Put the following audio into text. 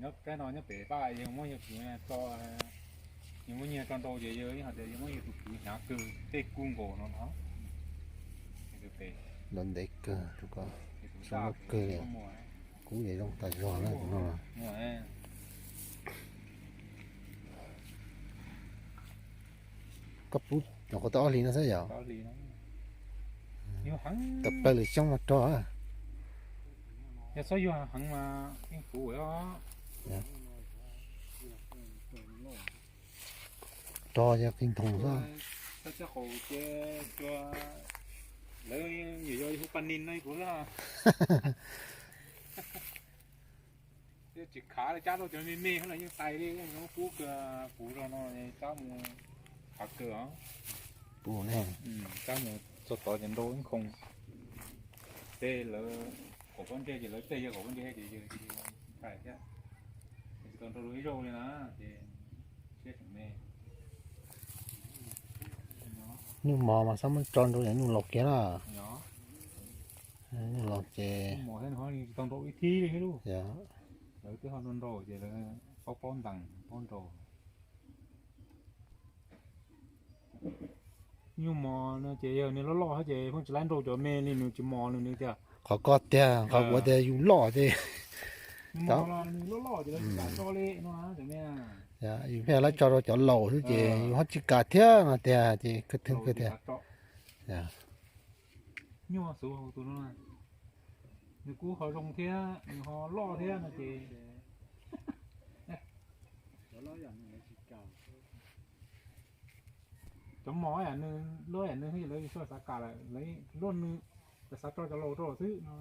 Nyob peb no nyob pem paj yawg muab yawg kwv tso, yawg muab nyiag tso nrau ces yawg yeej hais tias yawg muab yawg tus kwv hnyav kawg tej kuj nkaus no no. Lov ntev kawg, kub zoo kawg li. Kub yeej zoo tas zog na tus no. Koj pub nyuam qhuav tau ob hlis no xwb yom? Tau plaws lwm xyoo mas rog. Yog txhob yuag heev mas yeej puv. Rog yog qig nthoos xwb. Lawv yuav yog hu pa nin no kuv xwb. Tsis khav li, cab rau cov me me los yeej tais li, kub puv zog no cab mus khav kawg os. Cab mus txog tod ces nrau ib nkhoos. Tej lawv kaum pob ntseg ces lawv tej yawg kaum pob ntseg ces yawg tais thiab. Tsis tau nrau ib zaug li na ces siab tseem me. Nyuj mos mas xav muab tso nrau yog nyuj laus kiag na. Nyuj laus ces tsis tau nrau ib thib li. Lawv twb ho nrau nrau ces lawv paub paub ntees paub nrau. Nyuj mos no ces yog nws loj loj ces pheej tsis laib nrau cov me li, nws tsis mos li nws tiag. Qhov koj tiag, qhov kuv tias yus loj ces yus pheej laib tso rau cov laus xwb ces yus ho tsis kam thiab no tiag ces kawg thwb kawg tiag. Nyuj xwb tus no, nws kuj ho zoo thiab nws ho loj thiab no ces cov mos yam nws, luaj yam nws lawv xav kam lawm, luaj nws lawv xav tso cov laus rau xwb no.